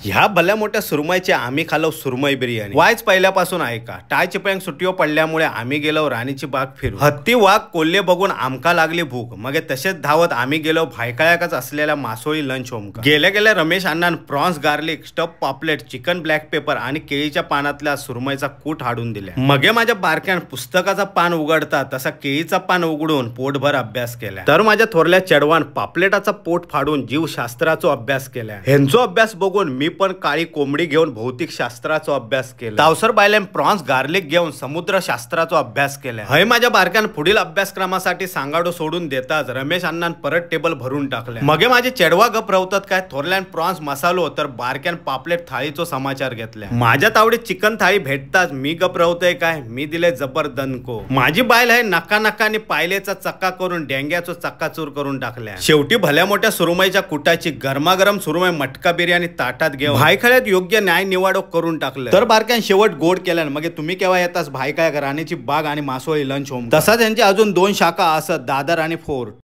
ह्या भल्या मोठ्या सुरमईचे आम्ही खालो सुरमई बिर्याणी. वायच पहिल्यापासून ऐका. टाळचिपळ्यांक सुट्यो पडल्यामुळे आम्ही गेलो राणीची बाग फिरू. हत्ती वाघ कोल्हे बघून आमका लागली भूक. मग तसेच धावत आम्ही गेलो भायखळ्याकच असलेल्या मासोळी लंच होमका. गेल्या गेल्या Ramesh अण्णान prawns garlic stuff paplet chicken black pepper आणि केळीच्या पानातल्या सुरमईचा कूट हाडून दिल्या. मगे माझ्या बारक्यान पुस्तकाचा पान उघडता तसा केळीचा पान उघडून पोटभर अभ्यास केला. तर माझ्या थोरल्या चेडवान पापलेटाचा पोट फाडून जीवशास्त्राचा अभ्यास केला. ह्यांचो अभ्यास बघून मी पण काळी कोंबडी घेऊन भौतिक शास्त्राचा अभ्यास केला. तावसर बायल्यान प्रॉन्स गार्लिक घेऊन समुद्र शास्त्राचा अभ्यास केला. हय माझ्या बारक्यान पुढील अभ्यासक्रमासाठी सांगाडो सोडून देताच रमेश अण्णान परत टेबल भरून टाकले. मगे माझे चेडवा गप रवतात काय, थोरल्यान प्रॉन्स मसालो तर बारक्यान पापलेट थाळीचो समाचार घेतला. माझ्या तावडीत चिकन थाळी भेटताच मी गप रवतोय काय, मी दिले जबर दणको. माझी बायल आहे नका नका आणि पायलेचा चक्का करून डेंग्याचो चक्काचूर करून टाकल्या. शेवटी भल्या मोठ्या सुरमईच्या कुटाची गरमागरम सुरमई मटका बिर्याणी ताटात घेऊन भायखळ्यात योग्य न्याय निवाडो करून टाकलं. तर बारक्यान शेवट गोड केल्यान. मग तुम्ही केव्हा येतास भायखळ्याक राणीची बाग आणि मासोळी लंच होम. तसाच यांची अजून 2 शाखा असत, दादर आणि फोर्ट.